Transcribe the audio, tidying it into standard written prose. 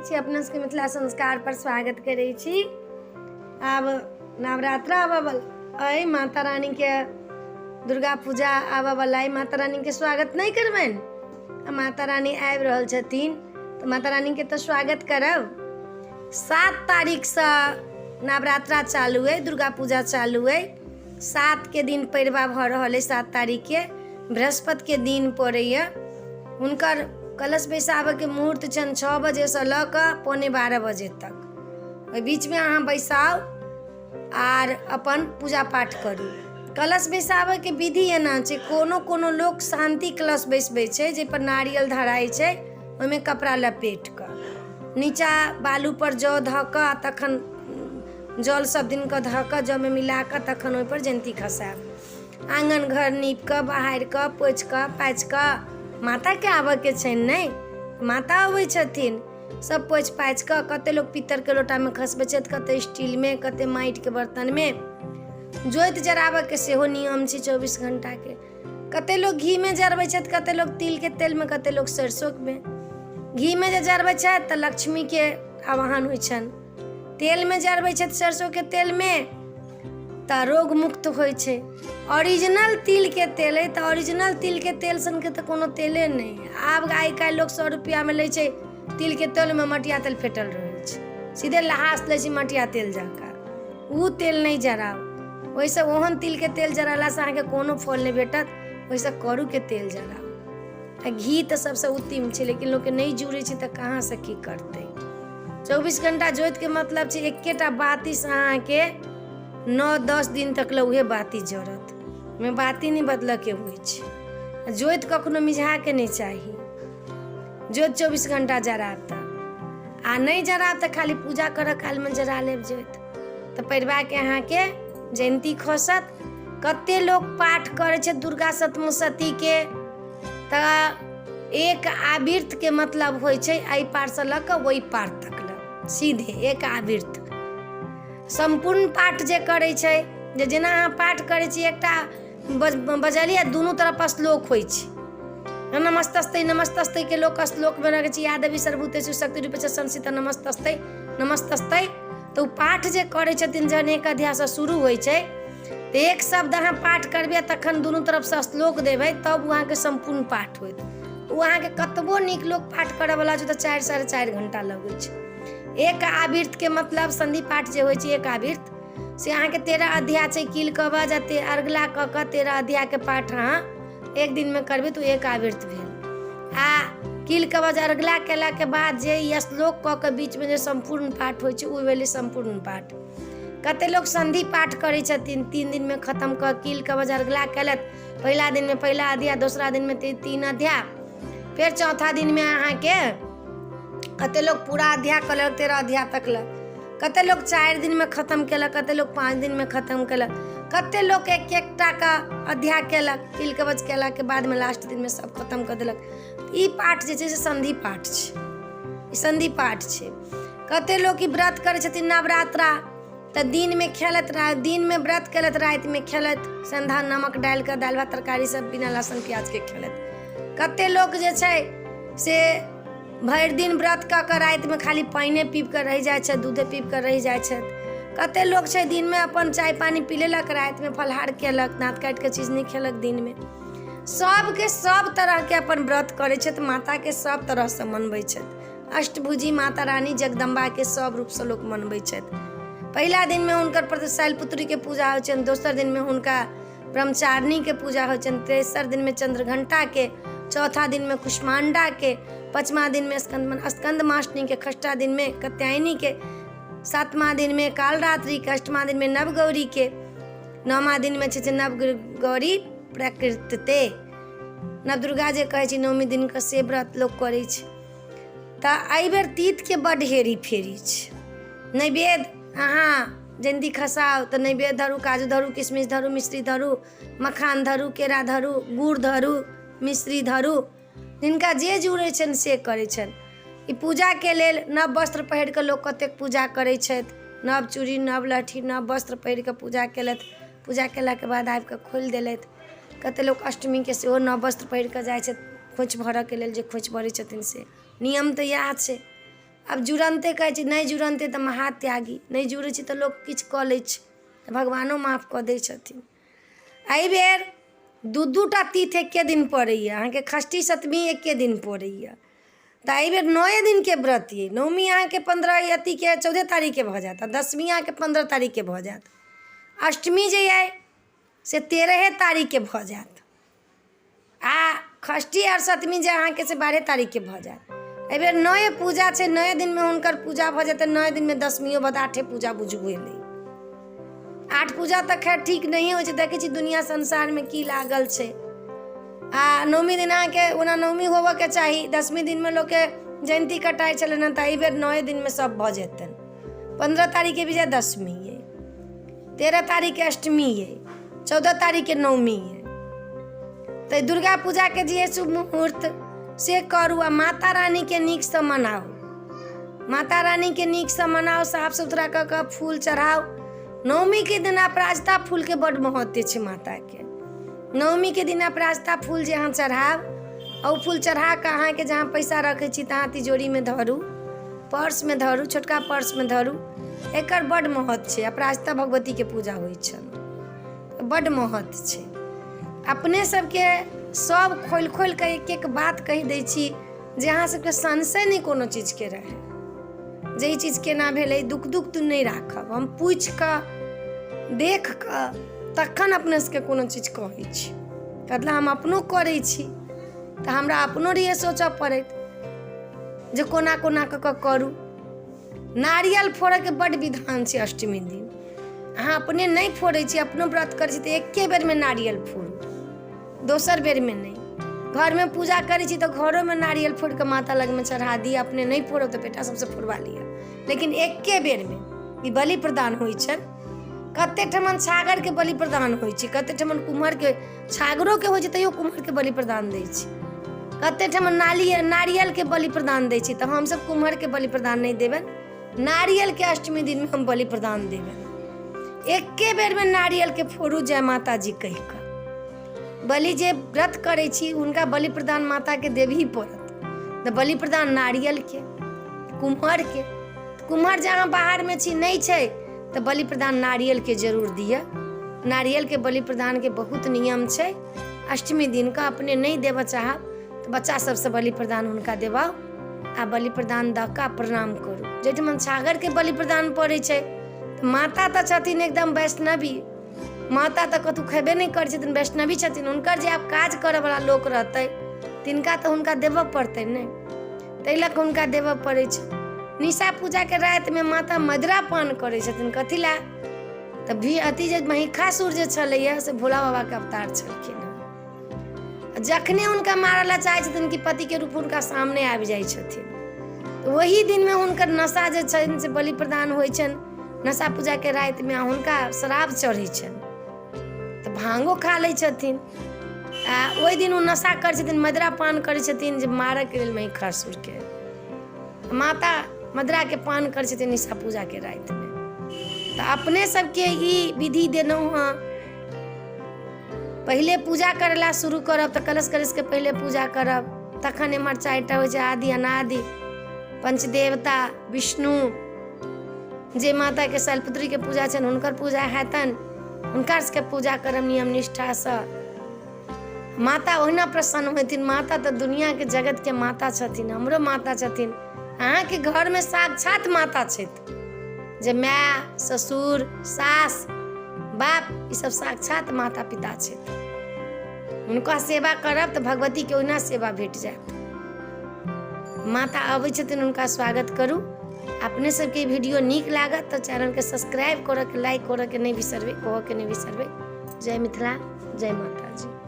छी अपना सबके मिथिला संस्कार पर स्वागत करै छी। आब नवरात्रा आबऽ बला अइ, माता रानीके दुर्गा पूजा आबऽ बला अइ, माता रानीके स्वागत नहि करबनि? आ माता रानी आबि रहल छथिन तऽ माता रानीके तऽ स्वागत करब। 7 तारीखसँ नवरात्रा चालू अइ, दुर्गा पूजा चालू अइ। 7के दिन पैरवा भऽ रहल अइ, 7 तारीखके बृहस्पतिके दिन पड़ैए। हुनकर कलश बैसाबऽके मुहूर्त छनि 6 बजेसँ लऽ कऽ 11:45 बजे तक। ओहि बीचमे अहाँ बैसाउ आर अपन पूजा पाठ करू। कलश बैसाबऽके विधि एना छै, कोनो कोनो लोक शान्ति कलश बैसबै छै, जाहिपर नारियल धराइ छै, ओहिमे कपड़ा लपेट कऽ नीचाँ बालूपर जौ धऽ कऽ, तखन जल सब दिनके धऽ कऽ जौमे मिला कऽ तखन ओहिपर जयन्ती खसायब। आङ्गन घर नीप कऽ, बहारि कऽ, पोछि कऽ, पाछि कऽ, माताके आबऽके छनि नहि, माता अबै छथिन। सब पोछि पाछि कऽ, कते लोक पीतरके लोटामे खसबै छथि, कते स्टीलमे, कते माटिके बर्तनमे। जोति जराबऽके सेहो नियम छै 24 घण्टाके। कते लोक घीमे जरबै छथि, कते लोक तिलके तेलमे, कते लोक सरिसोमे। घीमे जे जरबै छथि तऽ लक्ष्मीके आवाहन होइ छनि। तेलमे जरबै छथि सरिसोके तेलमे तऽ रोग मुक्त होइ छै। ओरिजिनल तिलके तेल अइ तऽ ओरिजिनल तिलके तेल सनके तऽ कोनो तेले नहि। आब आइ काल्हि लोक 100 रुपैआमे लै छै तिलके तेलमे मटिया तेल फेटल रहै छै, सीधे लहास लै छै मटिया तेल जकाँ। ओ तेल नहि जराउ, ओहिसँ ओहन तिलके तेल जरेलासँ अहाँके कोनो फल नहि भेटत। ओहिसँ करूके तेल जराउ। आ घी तऽ सबसँ उत्तम छै, लेकिन लोकके नहि जुड़ै छै तऽ कहाँसँ की करतै। 24 घंटा जोतिके मतलब छै एकेटा बातीसँ अहाँके 9-10 दिन तक लए उहे बाती जरत, ओहिमे बाती नहि बदलऽके होइ छै। जोति कखनो मिझाके नहि चाही। जोति 24 घंटा जराब तऽ, आ नहि जराब तऽ खाली पूजा करऽ कालमे जरा लेब जोति। तऽ परिवारके अहाँके जयन्ती खसत। कते लोक पाठ करै छै दुर्गा सप्तशतीके, तऽ एक आवृत्तके मतलब होइ छै एहि पारसँ लऽ कऽ ओहि पार तक लऽ सीधे एक आवृत्त। सम्पूर्ण पाठ जे करै छै, जे जेना अहाँ पाठ करै छी, एकटा बजलियै दुनू तरफ श्लोक होइ छै, नमस्तस्ते नमस्तस्ते के लोक श्लोक बना छै, या देवी सर्वभूतेषु शक्ति रूपे संस्थित नमस्तस्ते नमस्तस्ते। तऽ ओ पाठ जे करै छथिन, जहन एक अध्यायसँ शुरू होइ छै तऽ एक शब्द अहाँ पाठ करबै, तखन दुनू तरफसँ श्लोक देबै, तब ओ अहाँके सम्पूर्ण पाठ होयत। ओ अहाँके कतबो नीक लोक पाठ करऽवला छै तऽ 4 4.5 घंटा लगै छै। एक आवृत्तके मतलब सन्धि पाठ जे होइ छै एक आवृत्त, से अहाँके 13 अध्याय छै, कील कवच आ अर्गला कऽ कऽ 13 अध्यायके पाठ अहाँ एक दिनमे करबै तऽ ओ एक आवृत्त भेल। आ कील कवच अर्गला केलाके बाद जे ई श्लोक कऽ कऽ बीचमे जे सम्पूर्ण पाठ होइ छै, ओ भेलै सम्पूर्ण पाठ। कते लोक सन्धि पाठ करै छथिन, 3 दिनमे खतम कऽ कील कवच अर्गला केलथि, पहिला दिनमे पहिला अध्याय, दोसरा दिनमे 3 अध्याय, फेर चौथा दिनमे अहाँके कते लोक पूरा अध्याय कऽ लेलक, 13 अध्याय तक लग। कते लोक 4 दिनमे खतम केलक, कते लोक 5 दिनमे खतम केलक, कते लोक एक एकटा के अध्याय केलक, कील कवच केलाके बादमे लास्ट दिनमे सब खतम कऽ देलक। ई पाठ जे छै से सन्धि पाठ छै, ई सन्धि पाठ छै। कते लोक ई व्रत करै छथिन नवरात्रा, तऽ दिनमे खेलैत, दिनमे व्रत केलथि, रातिमे खेलथि सन्धा नमक डालि कऽ दालि भात तरकारी सब बिना लहसुन प्याजके खेलथि। कते लोक जे छै से भरि दिन व्रत कऽ कऽ रातिमे खाली पानिए पीब कऽ रहि जाइ छथि, दूधे पीब कऽ रहि जाइ छथि। कते लोक छै दिनमे अपन चाय पानि पी लेलक, रातिमे फलाहार केलक, दाँत काटि कऽ चीज नहि खेलक दिनमे। सबके सब तरहके अपन व्रत करै छथि, माताके सब तरहसँ मनबै छथि। अष्टभुजी माता रानी जगदम्बाके सब रूपसँ लोक मनबै छथि। पहिला दिनमे हुनकर शैलपुत्रीके पूजा होइ छनि, दोसर दिनमे हुनका ब्रह्मचारिणीके पूजा होइ छनि, तेसर दिनमे चंद्रघंटाके, चौथा दिनमे कुष्मांडाके, पचमा दिनमे स्कंदमाष्टमीके, खष्टा दिनमे कात्यायनीके, सातमा दिनमे कालरात्रिके, अष्टमा दिनमे नवगौरीके, नौमा दिनमे छै जे नवगौरी प्रकृतते नवदुर्गा जे कहै छै नवमी दिनके से व्रत लोक करै छै। तऽ एहिबेर तीतके बड्ड हेरी फेरी छै। नैवेद्य अहाँ जयन्ती खसाउ तऽ नैवेद्य धरू, काजू धरू, किशमिश धरू, मिश्री धरू, मखान धरू, केरा धरू, गुड़ धरू, मिश्री धरू, जिनका जे जुड़ै छनि से करै छनि। ई पूजाके लेल नव वस्त्र पहिर कऽ लोक कतेक पूजा करै छथि, नव चूड़ी, नव लहठी, नव वस्त्र पहिर कऽ पूजा केलथि, पूजा केलाके बाद आबि कऽ खोलि देलथि। कतेक लोक अष्टमीके सेहो नव वस्त्र पहिर कऽ जाइ छथि खोँइछ भरऽके लेल, जे खोँइछ भरै छथिन से नियम तऽ इएह छै। आब जुड़न्ते कहै छै, नहि जुड़न्ते तऽ महात्यागी। नहि जुड़ै छै तऽ लोक किछु कऽ लै छै तऽ भगवानो माफ कऽ दै छथिन। एहिबेर दू दू टा तीथ एके दिन पड़ैए अहाँके। षष्ठी सप्तमी एके दिन पड़ैए, तऽ एहिबेर नौए दिनके व्रत अइ। नवमी अहाँके 15 अथीके 14 तारीखके भऽ जायत आ दसमी अहाँके 15 तारीखके भऽ जायत। अष्टमी जे अइ से 13 तारीखके भऽ जायत आ षष्ठी आओर सप्तमी जे अहाँके से 12 तारीखके भऽ जायत। एहिबेर नौए पूजा छै, नौए दिनमे हुनकर पूजा भऽ जेतै। नौए दिनमे दसमियो भऽ आठे पूजा बुझू भेलै। आठ पूजा तऽ खैर ठीक नहिए होइ छै। देखै छी दुनिआँ संसारमे की लागल छै। आ नवमी दिन अहाँके ओना नवमी होबऽके चाही, दसमी दिनमे लोकके जयन्ती कटाइ छलनि हँ, तऽ एहिबेर नौए दिनमे सब भऽ जेतनि। 15 तारीखके विजय दशमी अइ, 13 तारीखके अष्टमी अइ, 14 तारीखके नवमी अइ। तऽ दुर्गा पूजाके जे शुभ मुहूर्त से करू आ माता रानीके नीकसँ मनाउ। माता रानीके नीकसँ मनाउ, साफ सुथरा कऽ कऽ फूल चढ़ाउ। नवमीके दिन अपराजिता फूलके बड्ड महत्व छै माताके। नवमीके दिन अपराजिता फूल जे अहाँ चढ़ायब आ ओ फूल चढ़ा कऽ अहाँके जहाँ पैसा रखै छी तहाँ तिजोरीमे धरू, पर्समे धरू, छोटका पर्समे धरू। एकर बड्ड महत्व छै। अपराजिता भगवतीके पूजा होइ छनि, बड्ड महत्व छै। अपने सबके सब खोलि खोलि कऽ एक एक बात कहि दै छी जे अहाँ सबके संशय नहि कोनो चीजके रहै जे ई चीज केना भेलै। दुख दुख तऽ नहि राखब। हम पूछि कऽ देख कऽ तखन अपने सबके कोनो चीज कहै छी। कतला हम अपनो करै छी तऽ हमरा अपनो रहिए सोचऽ पड़ैत जे कोना कोना कऽ कऽ करू। नारियल फोड़ैके बड्ड विधान छै अष्टमी दिन। अहाँ अपने नहि फोड़ै छी, अपनो व्रत करै छी तऽ एके बेरमे नारियल फोड़ू, दोसर बेरमे नहि। घरमे पूजा करै छी तऽ घरोमे नारियल फोड़ि कऽ माता लगमे चढ़ा दिअ। अपने नहि फोड़ब तऽ बेटा सबसँ फोड़वा लिअ, लेकिन एके बेरमे। ई बलि प्रदान होइ छनि। कते ठमन छागरके बलि प्रदान होइ छै, कते ठमन कुम्हरके, छागरोके होइ छै तैयो कुम्हरके बलि प्रदान दै छै, कते ठमन नारियलके बलि प्रदान दै छै। तऽ हमसब कुम्हरके बलि प्रदान नहि देबनि, नारियलके अष्टमी दिनमे हम बलि प्रदान देबनि। एके बेरमे नारियलके फोड़ू, जय माता जी कहि कऽ। बलि जे व्रत करै छी हुनका बलि प्रदान माताके देबही पड़त। तऽ बलि प्रदान नारियलके, कुम्हरके, कुम्हर जहाँ बाहरमे छी नहि छै तऽ बलि प्रदान नारियलके जरूर दिअ। नारियलके बलि प्रदानके बहुत नियम छै। अष्टमी दिनके अपने नहि देबऽ चाहब तऽ बच्चा सबसँ बलि प्रदान हुनका देबाउ आ बलि प्रदान दऽ कऽ प्रणाम करू। जाहिठमन छागरके बलि प्रदान पड़ै छै तऽ माता तऽ छथिन एकदम वैष्णवी माता, तऽ कतहु खेबे नहि करै छथिन, वैष्णवी छथिन। हुनकर जे आब काज करऽवला लोक रहतै तिनका तऽ हुनका देबऽ पड़तै नहि, ताहि लऽ कऽ हुनका देबऽ पड़ै छै। निशा पूजाके रातिमे माता मदिरा पान करै छथिन। कथी लए? तऽ भी अथी जे महिषासुर जे छलैया से भोला बाबाके अवतार छलखिन हँ। जखने हुनका मारऽ लए चाहै छथिन कि पतिके रूप हुनका सामने आबि जाइ छथिन। तऽ ओहि दिनमे हुनकर नशा जे छनि से बलि प्रदान होइ छनि नशा पूजाके रातिमे आ हुनका शराब चढ़ै छनि तऽ भांगो खा लै छथिन आ ओहि दिन ओ नशा करै छथिन, मदिरा पान करै छथिन जे मारऽके लेल महिषासुरके। माता मदिराके पान करै छथिन निशा पूजाके रातिमे। तऽ अपने सबके ई विधि देलहुँ हँ। पहिले पूजा करै लए शुरू करब तऽ कलश कलशके पहिले पूजा करब, तखन एम्हर चारिटा होइ छै आदि अनादि पंचदेवता विष्णु, जे माताके शैलपुत्रीके पूजा छनि हुनकर पूजा हेतनि, हुनका सबके पूजा करब नियम निष्ठासँ। माता ओहिना प्रसन्न होथिन। माता तऽ दुनिआँके जगतके माता छथिन, हमरो माता छथिन। अहाँके घरमे साक्षात माता छथि जे माय ससुर सास बाप ई सब साक्षात माता पिता छथि। हुनका सेवा करब तऽ भगवतीके ओहिना सेवा भेट जायत। माता अबै छथिन, हुनका स्वागत करू। अपने सबके वीडियो नीक लागत तऽ चैनलके सब्सक्राइब करऽके, लाइक करऽके नहि बिसरबै, कहऽके नहि बिसरबै। जय मिथिला, जय माता जी।